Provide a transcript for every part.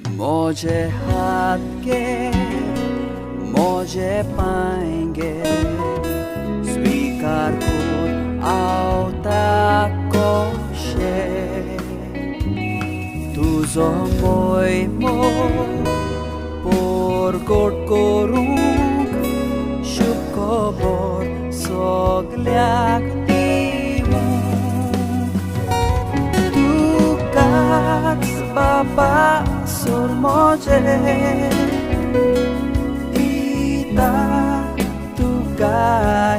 मोजे हात गे, मोजे पांय गे, स्वीकार कर आवता कशें. तुजो मोयमो परगट करूंक, शुभ खबर सगल्याक दिवंक. तुकाच बाबा सोर मोजे दिता तुका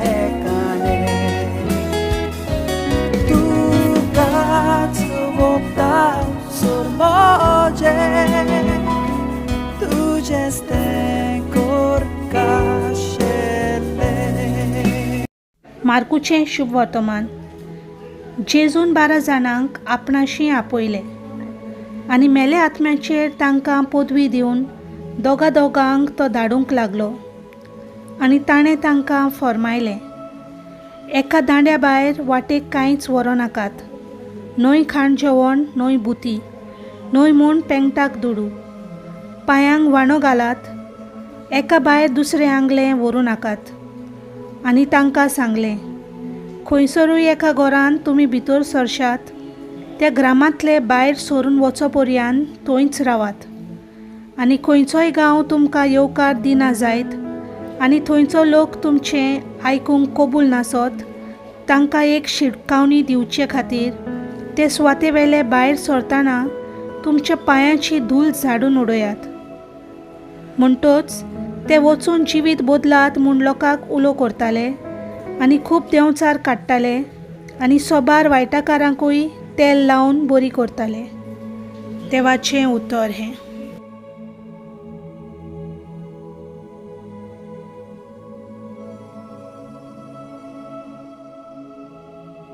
एकाने, तुकाच वोगता सोर मोजे, तुजेंच तें करकाशिल्लें. मार्कूचें शुभ वर्तमान. जेजून 12 जाणांक आपणाशी आपयले आनी मेले आत्म्याचेर तांकां पदवी दिवन दोगा दोगांक तो धाडूंक लागलो. आनी ताणें तांकां फर्मायलें, एका दांड्या भायर वाटेक कांयच व्हरूं नाकात, न्हय खाण जेवण, न्हय बुती, न्हय म्हूण पेंगटाक दुडू. पांयांक वाणो घालात, एका भायर दुसरें आंगलें व्हरूं नाकात. आनी तांकां सांगलें, खंयसरूय एका घरांत तुमी भितर सरशात, त्या ग्रामांतले भायर सरून वचो पर्यंत थंयच रावात. आनी खंयचोय गांव तुमकां येवकार दिना जायत आनी थंयचो लोक तुमचें आयकूंक कबूल नासत, तांकां एक शिटकावणी दिवचे खातीर ते सुवाते वेले भायर सरतना तुमच्या पांयांची धूल झाडून उडयात. म्हणटच ते वचून जिवीत बदलात म्हूण लोकांक उलो करताले आनी खूब देंवचार काडटाले आनी सोबार वायटाकारांकूय तेल लावन बरी करताले. देवाचें उतर हें.